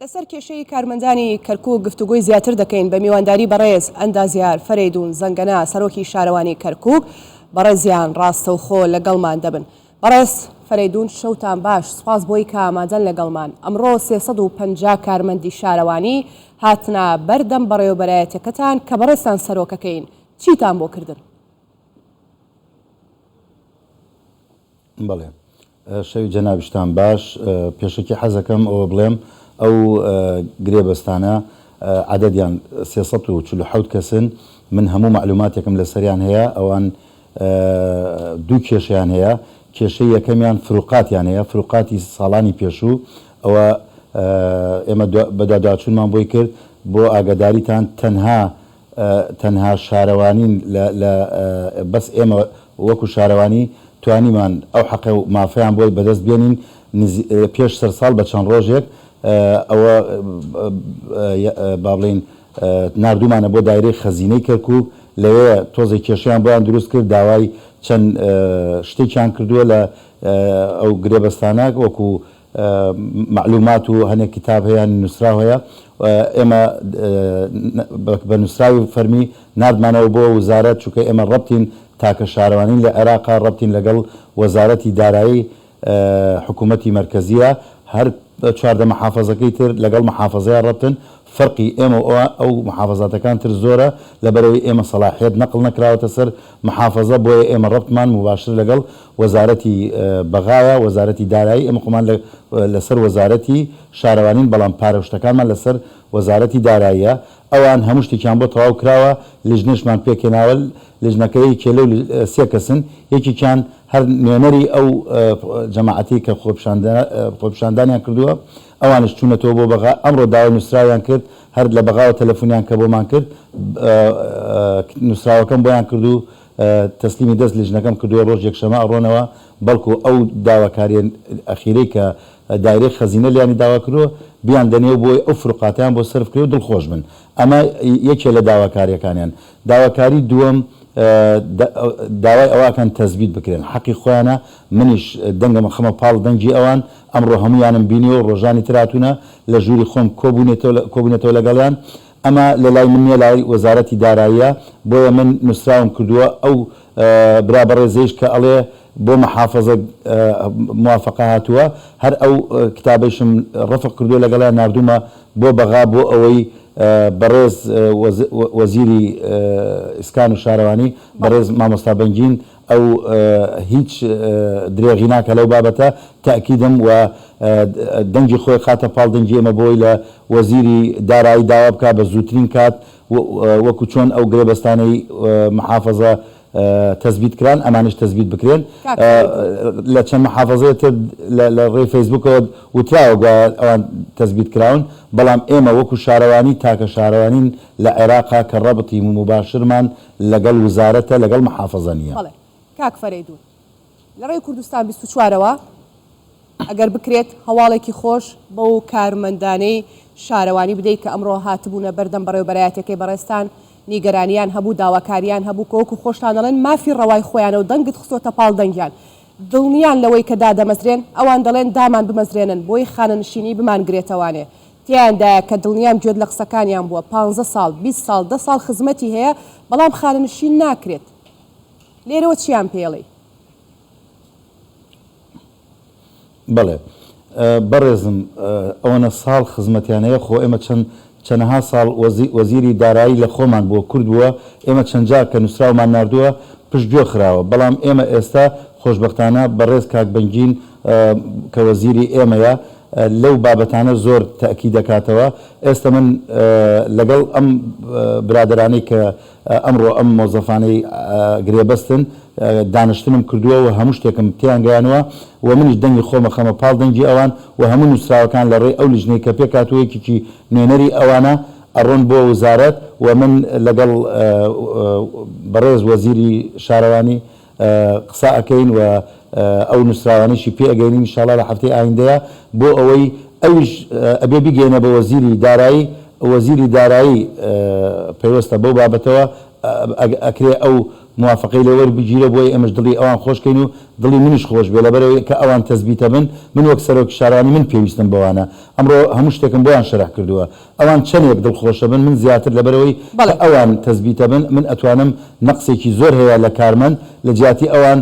لەسەر کێشەی کارمەندانی کەرکوک گفتوگۆی زیاتر دەکەین بە میوانداری بەڕێز ئەندازیار فەرەیدون زەنگەنە سەرۆکی شارەوانی کەرکوک، بەڕێزیان ڕاستەوخۆ لەگەڵمان دەبن. بەڕێز فەرەیدون شەوتان باش، سوپاس بۆی کە ئامادەن لەگەڵمان. ئەمڕۆ 350 کارمەندی شارەوانی هاتنە بەردەم بەڕێوەبەرایەتیەکەتان کە بەڕێزتان سەرۆکەکەین، چیتان بۆ کردن؟ بەڵێ شەوی جەنابیشتان باش، پێشەکی حەزەکەم ئەوە بڵێم ئەو گرێبەستانە عەدەدیان 347 کەسن، من هەموو مەعلوماتێکم لەسەریان هەیە، ئەوان دوو کێشەیان هەیە، کێشەی یەکەمیان فروقاتیان هەیە، فروقاتی ساڵانی پێشوو، ئەوە ئێمە بەدواداچوونمان بۆی کرد، بۆ ئاگاداریتان تەنها تەنها شارەوانین لە لە بەس ئێمە وەکو شارەوانی توانیمان ئەو حەقە و مافەیان بۆی بەدەست بێنین نزی پێش سەرساڵ بە چەند ڕۆژێک ئەوە با بڵێین ناردوومانە بۆ دایرەی خەزینەی کەرکوک لەوێ تۆزێک کێشەیان بۆیان دروست کرد داوای چەند شتێکیان کردووە لە ئەو گرێبەستانە وەکو مەعلومات و هەنێک کتاب هەیە نووسراو هەیە ئێمە بە نووسراوی فەرمی ناردمانەوە بۆ وزارەت چونکە ئێمە ڕەبتین تاکە شارەوانین لە عێراقا ڕەبتین لەگەڵ وەزارەتی دارایی حکوومەتی مەرکەزیە هەر 14 محافەزەکەی تر لەگەڵ محافەزەیان ڕەبتن فەرقی ئێمە و ئەو محافەزاتەکان تر زۆرە لەبەرئەوەی ئێمە سەلاحیەت نەقڵ نەکراوەتە سەر محافەزە بۆیە ئێمە ڕەبتمان موباشر لەگەڵ وەزارەتی بەغایە وەزارەتی دارایی ئێمە خۆمان لەسەر وەزارەتی شارەوانین بەڵام پارە و شتەکانمان لەسەر وەزارەتی داراییە ئەوان هەموو شتێکیان بۆ تەواو کراوە لیژنەشمان پێکهێناوە لیژنەکە یەکێ لەو سێ کەسن یەکێکیان هەر نوێنەری ئەو جەماعەتەی کە خۆپیشاندانیان کردووە ئەوانیش چوونەتەوە بۆ بەغا ئەمڕۆ داوای نووسراویان کرد هەر لە بەغاوە تەلەفونیان کە بۆمان کرد نووسراوەکەم بۆیان کرد و تەسلیمی دەست لیژنەکەم کردووە ڕۆژ یەکشەمە ئەڕۆنەوە بەڵکو ئەو داواکاریە ئەخیرەی کە دایرەی خەزینە لیانی داوا کردووە بیان دەنێ و بۆی ئەو فروقاتەیان بۆ سەرف کرێ و دڵخۆش بن ئەمە یەکێ لە داواکاریەکانیان داواکاری دووەم داوای ئەوە ئەکەن تەزبیت بکرێن حەقی خۆیانە منیش دەنگم ئەخەمە پاڵ دەنگی ئەوان ئەمڕۆ هەموویانم بینیوە و ڕۆژانی تر هاتوونە لە ژووری خۆم کۆبوونێتەوە لەگەڵیان ئەمە لە لای من نیە لای وەزارەتی داراییە بۆیە من نوسراوم کردووە ئەو برا بەڕێزەیش کە ئەڵێ بۆ محافەزە موافەقە هاتووە هەر ئەو کتابەیشم ڕەفق کردووە لەگەڵیان ناردوومە بۆ بەغا بۆ ئەوەی بەڕێز وەزیری ئیسکان و شارەوانی بەڕێز مامۆستا بەنگین ئەو هیچ درێغی ناکا لەو بابەتە تەئکیدم و دەنگی خۆی خاتە پاڵ دەنگی ئێمە بۆی لە وەزیری دارایی داوا بکا بە زووترین کات وەکو چۆن ئەو گرێبەستانەی محافەزە تەسبیت کران ئەمانیش تەسبیت بکرێن کاک فەریدون. لە چەند محافەزەیە تر لە ڕێی فەیسبووکەوە وتراوە گوایە ئەوان تەسبیت کراون بەڵام ئێمە وەکو شارەوانی تاکە شارەوانین لە عێراقا کە ڕەبتی موباشرمان لەگەڵ وزارەتە لەگەڵ محافەزە نیە. بەڵێ کاک فەرەیدون لە ڕێی کوردستان 24 ەوە ئەگەر بکرێت هەواڵێکی خۆش بەو کارمەندانەی شارەوانی بدەیت کە ئەمڕۆ هاتبوونە بەردەم بەڕێوەبەرایەتیەکەی بەڕێزتان نیگەرانیان هەبوو داواکاریان هەبوو کە وەکو خۆشتان دەڵێن مافی ڕەوای خۆیانە و دەنگت خستۆتە پاڵ دەنگیان دڵنیان لەوەی کە دادەمەزرێن ئەوان دەڵێن دامان بمەزرێنن بۆی خانەنشینی بمانگرێتەوانێ تیایاندایە کە دڵنیام گوێت لە قسەکانیان بووە، پانزە ساڵ، 20 ساڵ، دە ساڵ خزمەتی هەیە، بەڵام خانەنشین ناکرێت. لێرەوە چیان پێڵێی؟ بەڵێ بەڕێزم ئەوەنە ساڵ خزمەتیان هەیە خۆ ئێمە چەند چەنەها ساڵ وەزیری دارایی لە خۆمان بووە کورد بووە ئێمە چەند جار کە نووسراومان ناردووە پشت گوێ خراوە بەڵام ئێمە ئێستا خۆشبەختانە بەڕێز کاک بەنگین کە وەزیری ئێمەیە لەو بابەتانە زۆر تەئکید دەکاتەوە، ئێستە من لەگەڵ ئەم برادەرانەی کە ئەمڕۆ ئەم مۆزەفانەی گرێبەستن دانشتنم کردووە و هەموو شتێکم تێیان گەیانووە و منیش دەنگی خۆم ئەخەمە پاڵ دەنگی ئەوان و هەموو نووسراوەکان لە ڕێی ئەو لیژنەی کە پێکهاتووە یەکێکی نوێنەری ئەوانە ئەڕۆن بۆ وزارەت و من لەگەڵ بەڕێز وەزیری شارەوانی قسە ئەکەین و ئەو نوسراوانەیشی پێ ئەگەینین ان شاءاللە لە هەفتەی ئایندەیا بۆ ئەوەی ئەویش ئەبێ بیگەینە بە وەزیری دارایی وەزیری دارایی پەیوەستە بەو بابەتەوە ئەکرێ ئەو. موافەقەی لێ وەربگیرێ بۆیە ئێمەش دڵی ئەوان خۆش کەین و دڵی منیش خۆش بێ لەبەرئەوەی کە ئەوان تەزبیتە بن من وەک سەرۆکی شارەوانی من پێویستم بەوانە ئەمڕۆ هەموو شتێکم بۆیان شەرح کردووە ئەوان چەنێک دڵخۆشە بن من زیاتر لەبەرئەوەی کە ئەوان تەزبیتە بن من ئەتوانم نەقسێکی زۆر هەیە لە کارمەند لە جیاتی ئەوان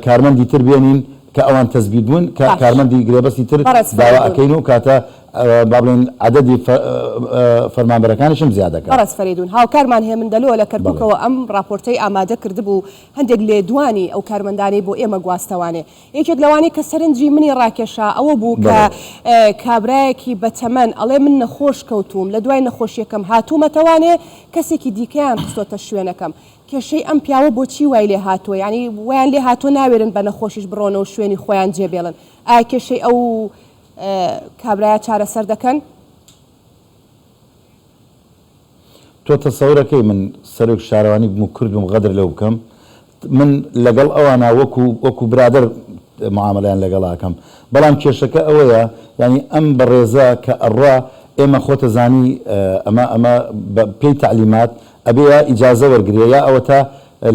کارمەندی تر بێنین کە ئەوان تەزبیت بوون کە کارمەندی گرێبەستی تر داوا ئەکەین و کاتە با بڵێین عەدەدی فەرمانبەرەکانیشم زیاد ئەکات. بەڕێز فەرەیدون، هاوکارمان هێمن دەلۆ لە کەرکوکەوە ئەم ڕاپۆرتەی ئامادە کردبوو، هەندێک لێدوانی ئەو کارمەندانەی بۆ ئێمە گواستەوانێ. یەکێک لەوانەی کە سەرنجی منی ڕاکێشا ئەوە بوو کە کابرایەکی بەتەمەن ئەڵێ من نەخۆش کەوتووم، لە دوای نەخۆشیەکەم هاتوومەتەوانێ کەسێکی دیکەیان خستۆتە شوێنەکەم. کێشەی ئەم پیاوە بۆچی وای لێ هاتووە؟ یانی وایان لێ هاتووە ناوێرن بە نەخۆشیش بڕۆنەوە شوێنی خۆیان جێ بێڵن. ئایا کێشەی ئەو کابرایە چارەسەر دەکەن؟ تۆ تەسەورەکەی من سەرۆکی شارەوانی بم و کورد بم غەدر لەو بکەم؟ من لەگەڵ ئەوانا وەکو وەکو برادەر معامەلەیان لەگەڵا ئەکەم بەڵام کێشەکە ئەوەیە یانی ئەم بەڕێزە کە ئەڕوا ئێمە خۆتەزانی ئەمە ئەمە بە پێی تەعلیمات ئەبێ یا ئیجازە وەرگرێ یا ئەوەتا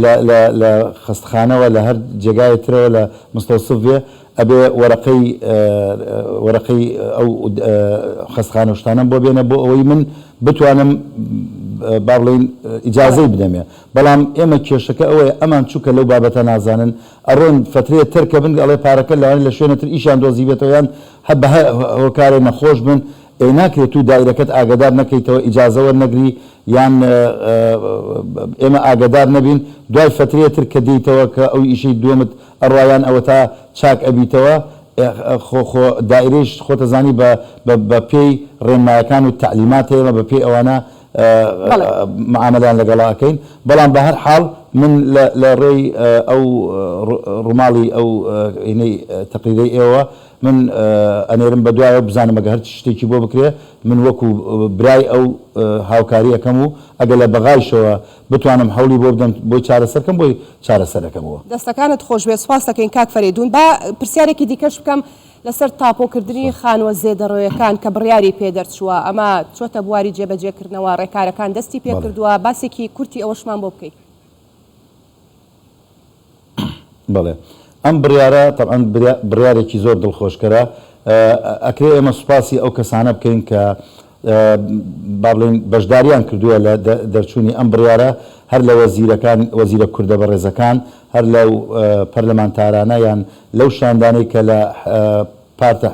لە لە لە خەستخانەوە لە هەر جێگایێ ترەوە لە مستەوسف بێ ئەبێ وەرەقەی وەرەقەی ئەو خەستخانە و شتانەم بۆ بێنە بۆ ئەوەی من بتوانم با بڵێین ئیجازەی بدەمێ بەڵام ئێمە کێشەکە ئەوەیە ئەمان چوکە لەو بابەتە نازانن ئەڕۆن فەترەیە تەرکە بن ئەڵێ پارەکە لەوانەیە لە شوێنە تر ئیشیان دۆزیبێتەوە یان هە بە هە هۆکارێ نەخۆش بن ئێ ناکرێ تو دایرەکەت ئاگەدار نەکەیتەوە ئیجازە وەرنەگری یان ئێمە ئاگەدار نەبین دوای فەترەیە تر کە دێیتەوە کە ئەو ئیشەی دووەمت ئەڕوا یان ئەوەتا چاک ئەبیتەوە خۆ خۆ دایرەیش خۆتەزانی بە بە پێی ڕێنمایەکان و تەعلیماتە ئێمە بە پێی ئەوانە معامەلەیان لەگەڵا ئەکەین بەڵام بە هەر حاڵ من لە لە ڕێی ئەو ڕووماڵی ئەو هینەی تەقریرەی ئێوە من ئەنێرم بە دوایەوە بزانم ئەگەر هەر شتێکی بۆ بکرێ من وەکو برای ئەو هاوکاری ئەکەم و ئەگەر لە بەغایشەوە بتوانم هەوڵی بۆ بدەم بۆی چارەسەر کەم بۆی چارەسەر ئەکەمەوە. دەستەکانت خۆشبێت سوپاست دەکەین کاک فەرەیدون با پرسیارێکی دیکەش بکەم لەسەر تاپۆکردنی خانووە زێدەڕۆیەکان کە بڕیاری پێ دەرچووە ئەمە چۆتە بواری جێبەجێکردنەوە ڕێکارەکان دەستی پێکردووە باسێکی کورتی ئەوەشمان بۆ بکەی. بەڵێ ئەم بڕیارە تەبعەن بڕیارێکی زۆر دڵخۆشکەرە ئەکرێ ئێمە سوپاسی ئەو کەسانە بکەین کە با بڵێین بەشداریان کردووە لە دەرچوونی ئەم بڕیارە هەر لە وەزیرەکان وەزیرە کوردە بەڕێزەکان هەر لەو پەرلەمانتارانە یان لەو شاندانەی کە لە پارتە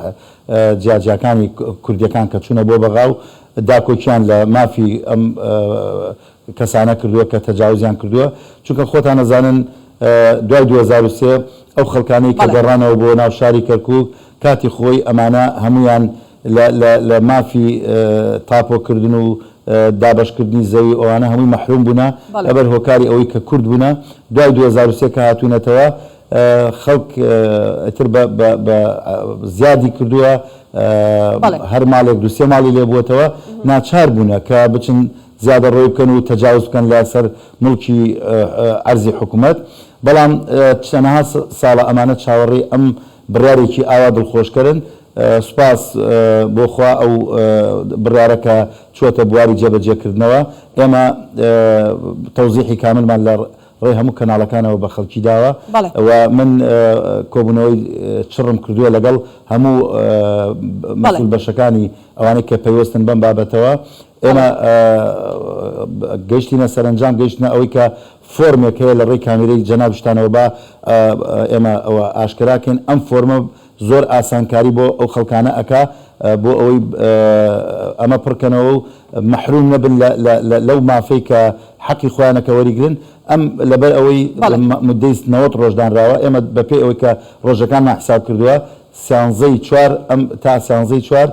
جیاجیاکانی کوردیەکان کە چوونە بۆ بەغا و داکۆکیان لە مافی ئەم کەسانە کردووە کە تەجاوزیان کردووە چونکە خۆتان ئەزانن دوای 2003 ئەو خەڵکانەی کە گەڕانەوە بۆ ناو شاری کەرکوک کاتی خۆی ئەمانە هەموویان لە لە لە مافی تاپۆ کردن و دابەش کردنی زەوی ئەوانە هەمووی مەحروم بوونە لەبەر هۆکاری ئەوەی کە کورد بوونە دوای 2003 کە هاتوونەتەوە خەڵک ئیتر بە بە بە زیادی کردووە هەر ماڵێک دوو سێ ماڵی لێ بووەتەوە ناچار بوونە کە بچن زیادەڕۆی بکەن و تەجاوز بکەن لە سەر موڵکی عەرزی حکومەت، بەڵام چەنەها ساڵە ئەمانە چاوەڕێی ئەم بڕیارێکی ئاوا دڵخۆشکەرن، سوپاس بۆ خوا ئەو بڕیارە کە چووەتە بواری جێبەجێکردنەوە، ئێمە تەوزیحی کاملمان لە ڕێی هەموو کەناڵەکانەوە بە خەڵکی داوە و من کۆبوونەوەی چڕم کردووە لەگەڵ هەموو مەسئول بەشەکانی ئەوانەی کە پەیوەستن بەم بابەتەوە ئێمە گەیشتینە سەرەنجام گەیشتنە ئەوەی کە فۆرمێک هەیە لە ڕێی کامیرەی جەنابشتانەوە با ئێمە ئەوە ئاشکرا کەین ئەم فۆرمە زۆر ئاسانکاری بۆ ئەو خەڵکانە ئەکا بۆ ئەوەی ئەمە پڕکەنەوە و مەحروم نەبن لەو مافەی کە حەقی خۆیانە کە وەریگرن ئەم لەبەر ئەوەی مدەی 90 ڕۆژ دانراوە ئێمە بەپێی ئەوەی کە ڕۆژەکانمان حساب کردووە سیانزەی چوار ئەم تا سیانزەی چوار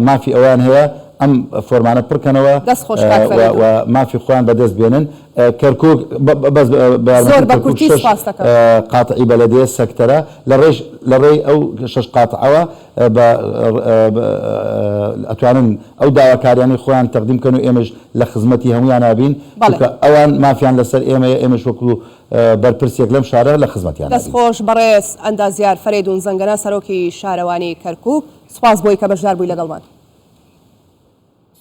مافی ئەوەیان هەیە ئەم فۆرمانە پڕکەنەوە دەست خۆش کاک فەرەیدون. و مافی خۆیان بەدەست بێنن. کەرکوک بەس بە زۆر یارمەتی بە کەرکوک کورتی شەش سوپاست دەکەم. قاتعی بەلەدیە سەکتەرە لە ڕێی لە ڕێی ئەو شەش قاتعەوە بە ئەتوانن ئەو داواکاریانەی خۆیان تەقدیم بکەن و ئێمەش لە خزمەتی هەموویانا بین بەڵێ. چونکە ئەوان مافیان لەسەر ئێمەیە ئێمەش وەکو بەرپرسێک لەم شارە لە خزمەتیانا دەست بین. خۆش بەڕێز ئەندازیار فەرەیدون زەنگەنە سەرۆکی شارەوانی کەرکوک سوپاس بۆی کە بەشدار بووی لەگەڵمان.